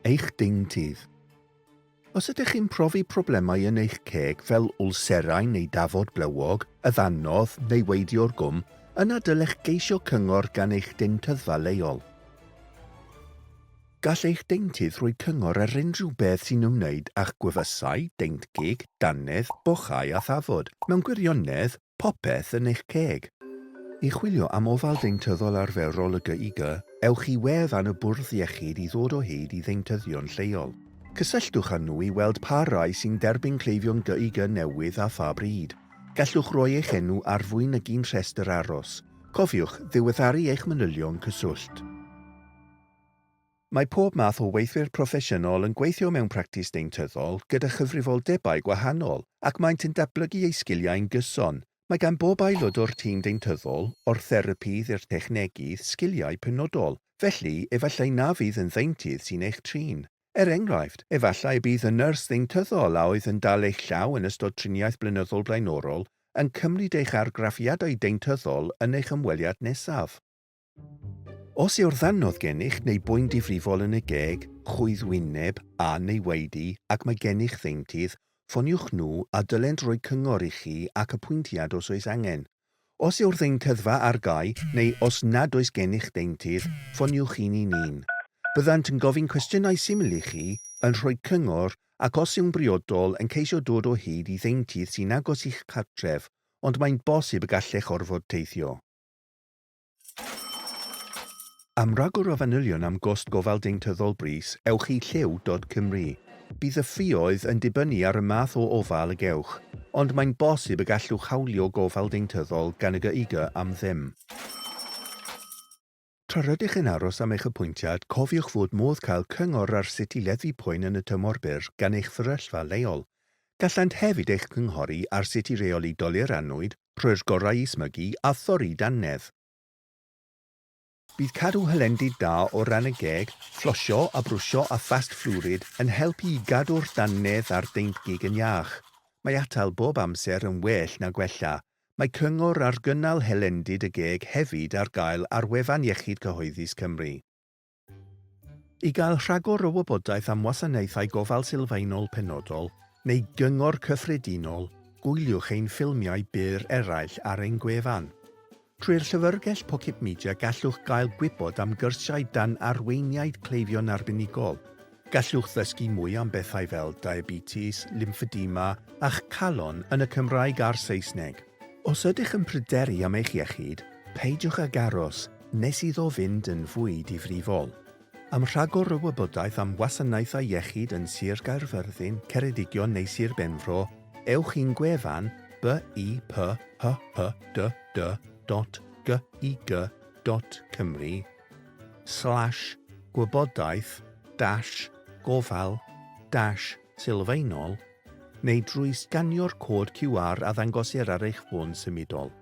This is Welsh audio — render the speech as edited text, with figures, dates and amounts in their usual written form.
Eich deintydd. Os ydych chi'n profi problemau yn eich ceg fel wlserau neu dafod blewog, y ddannodd neu weidio'r gwm, yna dylech geisio cyngor gan eich deintyddfa leol. Gall eich deintydd roi cyngor ar unrhyw beth sy'n ymwneud â'ch gwefusau, deintgig, dannedd, bochau a thafod, mewn gwirionedd, popeth yn eich ceg. I chwilio am ofal deintyddol arferol y GIG, ewch i wefan y Bwrdd Iechyd i ddod o hyd i ddeintyddion lleol. Cysylltwch â nhw i weld pa rai sy'n derbyn cleifion GIG newydd a pha bryd. Gallwch roi eich enw ar fwy nag un rhestr aros. Cofiwch ddiweddaru eich manylion cyswllt. Mae pob math o weithwyr proffesiynol yn gweithio mewn practis deintyddol gyda chyfrifoldebau gwahanol, ac maent yn datblygu eu sgiliau'n gyson. Mae gan bob aelod o'r tîm deintyddol, o'r therapydd i'r technegydd, sgiliau penodol. Felly, efallai na fydd yn ddeintydd sy'n eich trin. Er enghraifft, efallai y bydd y nyrs ddeintyddol a oedd yn dal eich llaw yn ystod triniaeth blynyddol blaenorol yn cymryd eich argraffiadau deintyddol yn eich ymweliad nesaf. Os yw'r ddannodd gennych neu boen difrifol yn y geg, chwydd wyneb, a neu waedu ac mae gennych ddeintydd, ffoniwch nhw a dylent roi cyngor i chi ac apwyntiad os oes angen. Os yw'r ddeintyddfa ar gau neu os nad oes gennych ddeintydd, ffoniwch 111. Byddant yn gofyn cwestiynau syml i chi, yn rhoi cyngor ac os yw'n briodol yn ceisio dod o hyd i ddeintydd sy'n agos i'ch cartref, ond mae'n bosib y gallech orfod teithio. Am ragor o fanylion am gost gofal deintyddol brys, ewch i lliw.cymru. Bydd y ffioedd yn dibynnu ar y math o ofal y gewch, ond mae'n bosib y gallwch hawlio gofal deintyddol gan y GIG am ddim. Tra rydych yn aros am eich apwyntiad, cofiwch fod modd cael cyngor ar sut i leddfu poen yn y tymor byr gan eich fferyllfa leol. Gallant hefyd eich cynghori ar sut i reoli dolur annwyd, rhoi'r gorau i smygu a thorri dannedd. Bydd cadw hylendid da o ran y geg, fflosio a brwsio â phast fflwrid yn helpu i gadw'r dannedd a'r deintgig yn iach. Mae atal bob amser yn well na gwella. Mae cyngor ar gynnal hylendid y geg hefyd ar gael ar wefan Iechyd Cyhoeddus Cymru. I gael rhagor o wybodaeth am wasanaethau gofal sylfaenol penodol neu gyngor cyffredinol, gwyliwch ein ffilmiau byr eraill ar ein gwefan. Trwy'r Llyfrgell Pocket Media gallwch gael gwybod am gyrsiau dan arweiniaid cleifion arbenigol. Gallwch ddysgu mwy am bethau fel diabetes, lymffedema a'ch calon yn y Cymraeg a'r Saesneg. Os ydych yn pryderu am eich iechyd, peidiwch ag aros nes iddo fynd yn fwy difrifol. Am rhagor o wybodaeth am wasanaethau iechyd yn Sir Gaerfyrddin, Ceredigion neu Sir Benfro, ewch i'n gwefan biphyhyd.gig.cymru slash gwybodaeth dash gofal dash sylfaenol neu drwy sganio'r cod QR a ddangosir ar eich ffôn symudol.